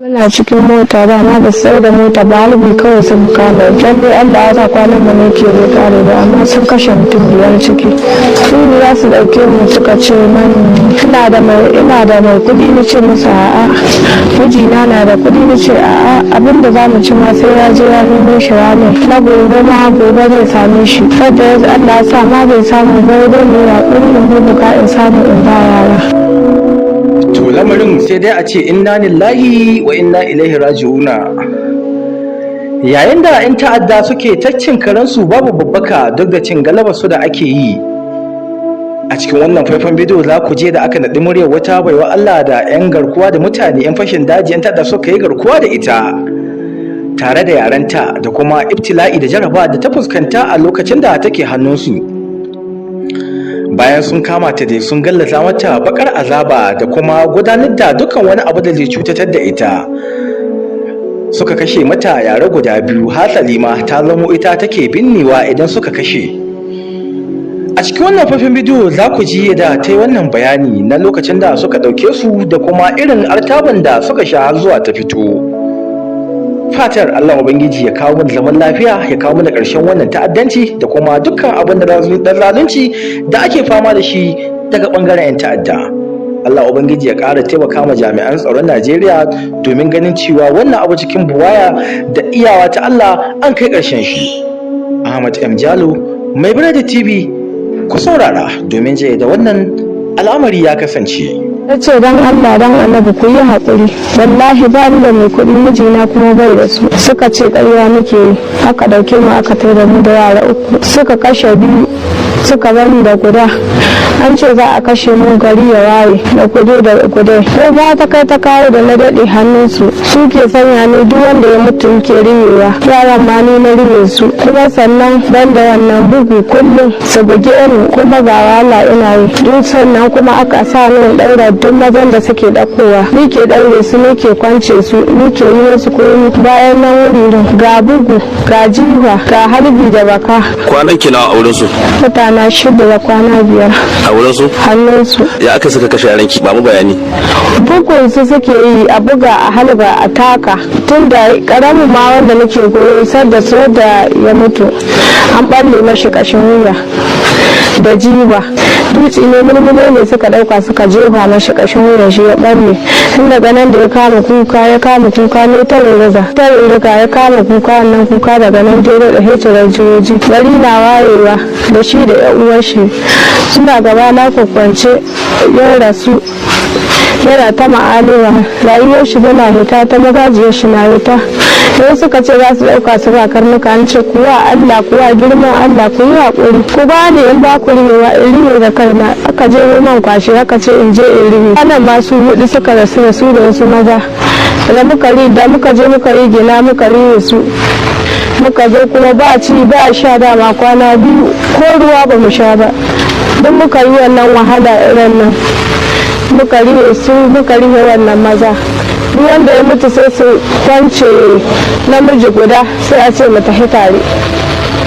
Muna cikin mota, dama ba su tsayar da mota ba, harbi kawai sun kama. Dan dai Allah ya sa kwanan mu ne ke bai kare ba, amma sun kashe mutum biyar ciki. Su ne za su ɗauke mu, suka ce mani ina da mai kuɗi, na ce musu a'a. Mijina na da kuɗi, na ce a'a. Abin da za mu ci ma sai ya je ya nemo shi ranar na gobe ma, gobe zai same shi. Sadda Allah ya sa ma bai samu ba, dai mu yaƙuri in bubuka in samu in ba yara. To, lamarin sai dai a ce inna lillahi wa inna ilaihi raji'una. Yayin da 'yan ta'adda suke ta cin karensu babu babbaka duk da cin galaba su da ake yi. A cikin wannan faifan bidiyo za ku je da aka naɗi muryar wata baiwa Allah da 'yan garkuwa da mutane, 'yan fashin daji, 'yan ta'adda suka yi garkuwa da ita tare da yaranta, da kuma ibtila'i da jaraba da ta fuskanta a lokacin da take hannunsu. Bayan sun kama ta dai, sun gallaza mata bakar azaba da kuma gudanar da dukkan wani abu da zai cutatar da ita. Suka kashe mata yara guda biyu, hasali ma ta zamo ita take binnewa idan suka kashe. A cikin wannan faifan bidiyo za ku ji da ta yi wannan bayani na lokacin da suka ɗauke su da kuma irin artaban da suka sha har zuwa ta fito. Fatar Allah Ubangiji ya kawo mana zaman lafiya, ya kawo mana ƙarshen wannan ta'addanci da kuma dukkan abin da zalunci da ake fama da shi daga ɓangaren 'yan ta'adda. Allah Ubangiji ya ƙara taimaka ma jami'an tsaron Najeriya domin ganin cewa wannan abu cikin buwaya da iyawa ta Allah an kai ƙarshen shi. Ahmad M Jalo, Mai Biredi TV, ku saurara domin je da wannan al'amari ya kasance. Na ce, "Don Allah, don Annabi, ku yi haƙuri. Wallahi ba ni da mai kuɗi, mijina kuma bai da su." Suka ce ƙarya muke yi. Aka ɗauke mu, aka tai da mu da yara uku. Suka kashe biyu, suka bar ni da guda. An ce za a kashe mu gari ya waye, da kudu da kudu ko ba ta kai ta kawo da na daɗe hannunsu. Su ke sanya ni, duk wanda ya mutu ke rimewa. Yaran ma ni na rime su. Kuma sannan ban da wannan bugu, kullum su buge ni, kuma ga wahala ina yi duk. Sannan kuma aka sa ni in ɗaura duk mazan da suke ɗaukowa. Ni ke ɗaure su, ni ke kwance su, ni ke yi musu komi. Bayan nan wuri ga bugu, ga jiwa, ga harbi da baka. Kwanan ki nawa a wurin su? Mutana 6 da kwana 5. A wurin su? Hannunsu. Ya aka suka kashe yaran ki? Ba mu bayani. Bugun su suke yi, a buga, a halba, a taka. Tun da karamin ma wanda nake goyo, da su da ya mutu, an balle mashi kashin wuya da jiwa. Dutse ne mulmule ne suka dauka suka jefa mashi, kashin wuyan shi ya balle. Tun daga nan da ya kama kuka, ya kama kuka, ne ta riga ta riga ya kama kuka. Wannan kuka daga nan dai da hecirar jiyoji. Gari na wayewa, da shi da yan uwan shi suna gaba na kwakwance. Ya rasu yana ta ma'alewa, rayuwar shi tana hita, ta magajiyar shi na hita. Sai suka ce za su ɗauka su ba karnuka. An ce kuwa Allah, kuwa girman Allah, ku yi haƙuri, ku ba ni in ba ku rihewa, in rihe da kaina. Aka je man kwashe, aka ce in je in rihe. Anan ma su hudu suka rasu, da su da wasu maza da muka je muka yi gina, muka rihe su. Muka zo kuma ba ci ba sha, dama kwana 2 ko ruwa ba mu sha ba. Don muka yi wannan wahala irin nan, muka rihe su, muka rihe wannan maza. Duk wanda ya mutu sai su kwance namiji guda, sai a ce mu tafi tare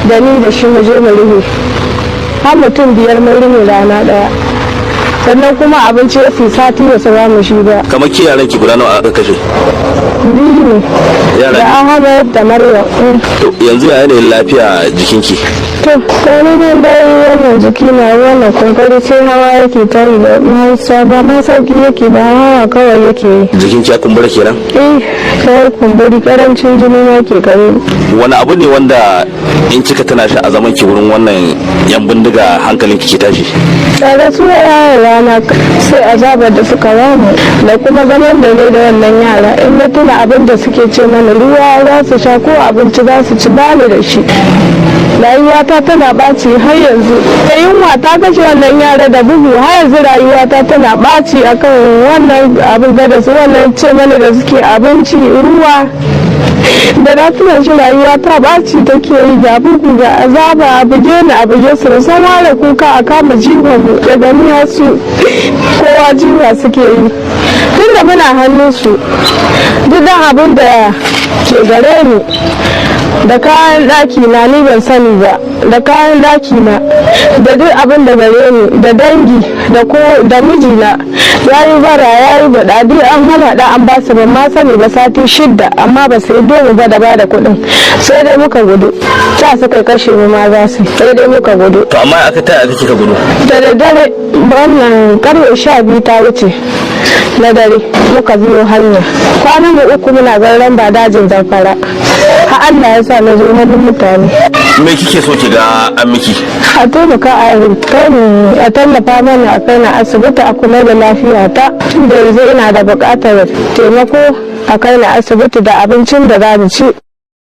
da ni da shi mu je mu rihe. Har mutum biyar mun rihe rana daya. Sannan kuma abinci ya fi sati ba su ba mu shi ba. Kamar ki, yaran ki guda nawa aka kashe? Biyu ne. Yara? Da Ahmad da Maryam. To, yanzu ya yanayin lafiya jikinki? To, wani dai dai wannan jiki na wannan kumburi, sai hawa yake ta yi, da ma ba ma sauki yake ba, hawa kawai yake yi. Jikinki ya kumbura kenan? Eh, kawai kumburi, karancin jini ma ke kare. Wani abu ne wanda in kika tana shi a zaman ki wurin wannan yan bindiga hankalinki ke tashi? Tare su yara na, sai azabar da suka bamu da kuma zaman da ne da wannan yara. In na tuna abin da suke ce mana, ruwa za su sha ko abinci za su ci, bani da shi, rayuwata tana ɓaci har yanzu. Da yunwa ta kashe wannan yara da bugu. Har yanzu rayuwata tana ɓaci akan wannan abin da su wannan ce mana da suke, abinci, ruwa. Da na tuna shi, rayuwa ta ɓaci take yi. Ga bugu, ga azaba, a buge ni, a buge su, da san ware kuka, a kama jiwon mu. Daga ni su kowa jiwa suke yi. Tun da muna hannun su, duk dan abin da ke gare ni Da kayan ɗaki na, ni ban sani ba, da kayan ɗaki na da duk abin da gare ni da dangi da ko da mijina, ya yi bara, ya yi baɗa, duk an hana an ba su. Ban ma sani ba sati 6, amma ba su yi dole ba da ba da kuɗin. Sai dai muka gudu, ta suka kashe mu ma za su, sai dai muka gudu. To amma aka taya aka kika gudu? Da daddare, wannan karfe 12 ta wuce na dare muka biyo hanya. Kwanan mu 3 muna garin ba dajin Zamfara, har Allah ya sa na zo hannun mutane. Me kike so ki ga an miki? A taimaka a kai ni, a tallafa mana a kai na asibiti a kula da lafiyata, da yanzu ina da buƙatar taimako, a kai na asibiti da abincin da za mu ci.